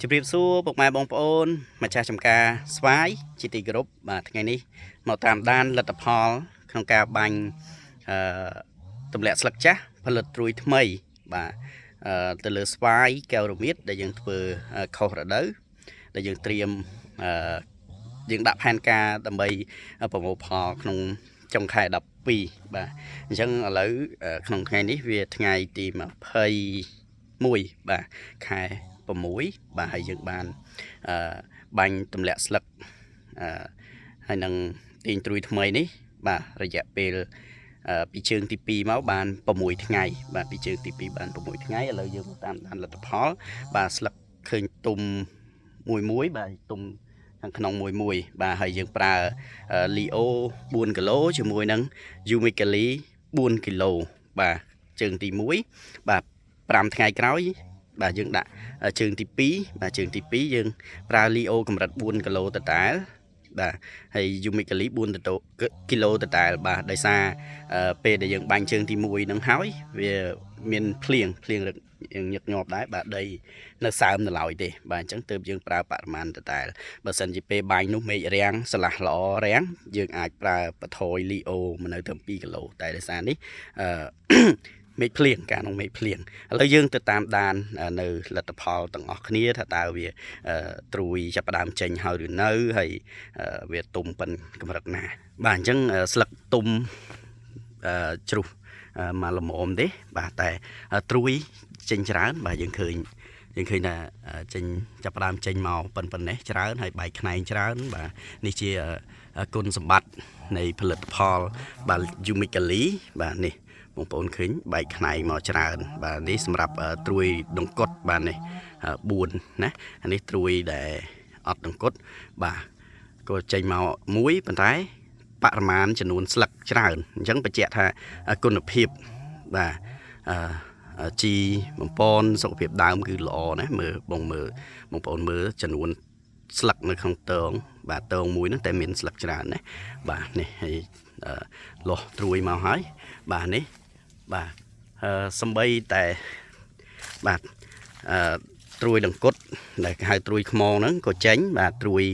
ជម្រាបសួរពុកម៉ែបងប្អូនម្ចាស់ចំការស្វាយជាទីគោរពបាទថ្ងៃនេះមកតាមដានលទ្ធផល ក្នុងការបាញ់អឺទម្លាក់ស្លឹកចាស់ផលិតត្រួយថ្មីបាទទៅលើស្វាយកែវរមៀតដែលយើងធ្វើខុសរដូវដែលយើងត្រៀមអឺយើងដាក់ផែនការដើម្បីប្រមូលផលក្នុងចុងខែ12បាទអញ្ចឹងឥឡូវក្នុងថ្ងៃនេះវាថ្ងៃទី21បាទខែ6បាទហើយយើងបានអឺបាញ់ទម្លាក់ស្លឹកអឺហើយនឹងទាញត្រួយថ្មីនេះបាទរយៈពេលពីជើងទី2មកបាន6ថ្ងៃបាទពីជើងទី2បាន6ថ្ងៃឥឡូវយើងមកតាមដានលទ្ធផល បាទស្លឹកឃើញទុំមួយមួយបាទទុំខាងក្នុងមួយមួយបាទហើយយើងប្រើលីអូ4គីឡូជាមួយនឹងយូមីកាលី4គីឡូបាទជើងទី1បាទ5ថ្ងៃក្រោយបាទយើងដាក់ជើងទី2បាទជើងទី2យើងប្រើលីអូកម្រិត4គីឡូតតែលបាទហើយយូមីកាលី4គីឡូតតែលបាទដោយសារពេលដែលយើងបាញ់ជើងទី1នឹងហើយវាមានភ្លៀងភ្លៀងរឹកញឹកញាប់ដែរបាទដីនៅសើមនៅឡើយទេបាទអញ្ចឹងទើបយើងប្រើបរិមាណតតែលបើសិនជាពេលបាញ់នោះមេឃរាំងស្លាស់ល្អរាំងយើងអាចប្រើបថយលីអូមកនៅត្រឹម2គីឡូតែដោយសារនេះអឺ មេឃភ្លៀងកាលនោះមេឃភ្លៀងឥឡូវយើងទៅតាមដាននៅលទ្ធផលទាំងអស់គ្នាថាតើវាត្រួយចាប់ផ្ដើមចេញហើយឬនៅហើយវាទុំប៉ិនកម្រិតណាបាទអញ្ចឹងស្លឹកទុំជ្រុះមកល្មមទេបាទតែត្រួយចេញច្រើនបាទយើងឃើញយើងឃើញថាចេញចាប់ផ្ដើមចេញមកប៉ុណ្ណេះច្រើនហើយបែកខ្នែងច្រើនបាទនេះជាគុណសម្បត្តិនៃផលិតផលបាទយូមីកាលីបាទនេះបងប្អូនឃើញបែកខ្នែងមកច្រើនបាទនេះសម្រាប់ត្រួយដង្កត់បាទនេះ4ណាអានេះត្រួយដែលអត់ដង្កត់បាទក៏ចេញមកមួយប៉ុន្តែបរិមាណចំនួនស្លឹកច្រើនអញ្ចឹងបញ្ជាក់ថាគុណភាពបាទអឺជីបំពន់សុខភាពដើមគឺល្អណាមើលបងមើលបងប្អូនមើលចំនួនស្លឹកនៅក្នុងតងបាទតងមួយហ្នឹងតែមានស្លឹកច្រើនណាបាទនេះហើយលាស់ត្រួយមកហើយបាទនេះបាទសំបីតែបាទអឺត្រួយដង្កត់ដែលគេហៅត្រួយខ្មងហ្នឹងក៏ចេញបាទត្រួយ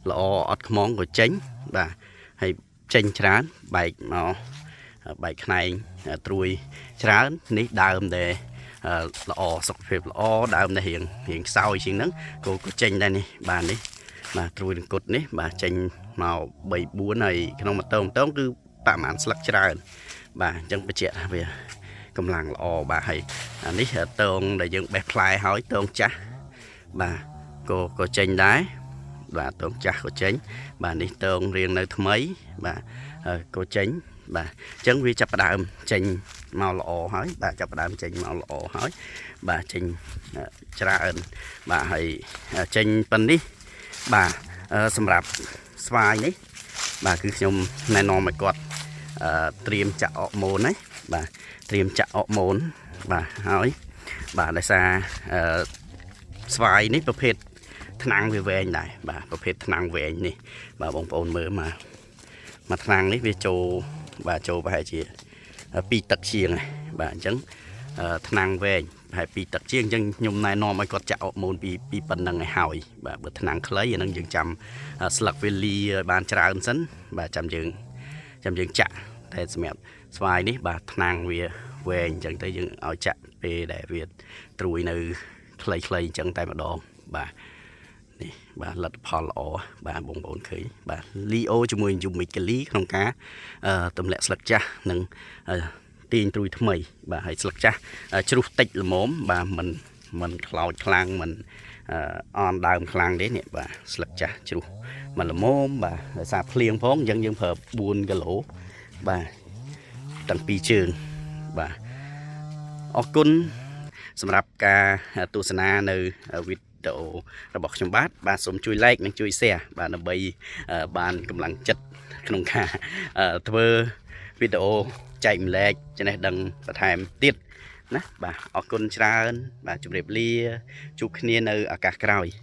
ល្អអត់ខ្មងក៏ចេញបាទហើយចេញច្រើនបែកមកបែកខ្នែងត្រួយច្រើននេះដើមដែលល្អសុខភាពល្អដើមដែលរៀងរៀងខ្សោយជាងហ្នឹងក៏ចេញដែរនេះបាទនេះបាទត្រួយដង្កត់នេះបាទចេញមក3 4ហើយក្នុងមួយតងតងគឺប្រហែលស្លឹកច្រើនបាទអញ្ចឹងបញ្ជាក់ថាវាកម្លាំងល្អបាទហើយអានេះតងដែលយើងបេះផ្លែហើយតងចាស់បាទក៏ចេញដែរបាទតងចាស់ក៏ចេញបាទនេះតងរៀងនៅថ្មីបាទក៏ចេញបាទអញ្ចឹងវាចាប់ផ្ដើមចេញមកល្អហើយបាទចាប់ផ្ដើមចេញមកល្អហើយបាទចេញច្រើនបាទហើយចេញប៉ុណ្នេះបាទសម្រាប់ស្វាយនេះបាទគឺខ្ញុំណែនាំឲ្យគាត់ត្រៀមចាក់អរម៉ូនណាបាទត្រៀមចាក់អរម៉ូនបាទហើយបាទដោយសារស្វាយនេះប្រភេទថ្នាំងវាវែងដែរបាទប្រភេទថ្នាំងវែងនេះបាទបងប្អូនមើលមកមួយថ្នាំងនេះវាចូលបាទចូលប្រហែលជា2ទឹកជាងបាទអញ្ចឹងថ្នាំងវែងប្រហែល2ទឹកជាងអញ្ចឹងខ្ញុំណែនាំឲ្យគាត់ចាក់អរម៉ូនពីពីប៉ុណ្ណឹងឲ្យហើយបាទបើថ្នាំងខ្លីអានឹងយើងចាំស្លឹកវាលីឲ្យបានច្រើនសិនបាទចាំយើងចាំយើងចាក់តែសម្រាប់ស្វាយនេះបាទថ្នាំងវាវែងអញ្ចឹងទៅយើងឲ្យចាក់ពេលដែលវាត្រួយនៅខ្លីៗអញ្ចឹងតែម្ដងបាទនេះបាទលទ្ធផលល្អបាទបងប្អូនឃើញបាទលីអូជាមួយយូមីកាលីក្នុងការទម្លាក់ស្លឹកចាស់និងទាញត្រួយថ្មីបាទហើយស្លឹកចាស់ជ្រុះតិចល្មមបាទមិនខ្លោចខ្លាំងមិនអនដើមខ្លាំងទេនេះបាទស្លឹកចាស់ជ្រុះមកល្មមបាទដោយសារភ្លៀងផងអញ្ចឹងយើងប្រើ4គីឡូបាទទាំងពីរជើងបាទអរគុណសម្រាប់ការទស្សនានៅវីដេអូរបស់ខ្ញុំបាទបាទសូមជួយ like និងជួយ share បាទដើម្បីបានកម្លាំងចិត្តក្នុងការធ្វើវីដេអូចែកម្លែកចំណេះដឹងបន្ថែមទៀតណាបាទអរគុណច្រើនបាទជម្រាបលាជួបគ្នានៅឱកាសក្រោយ។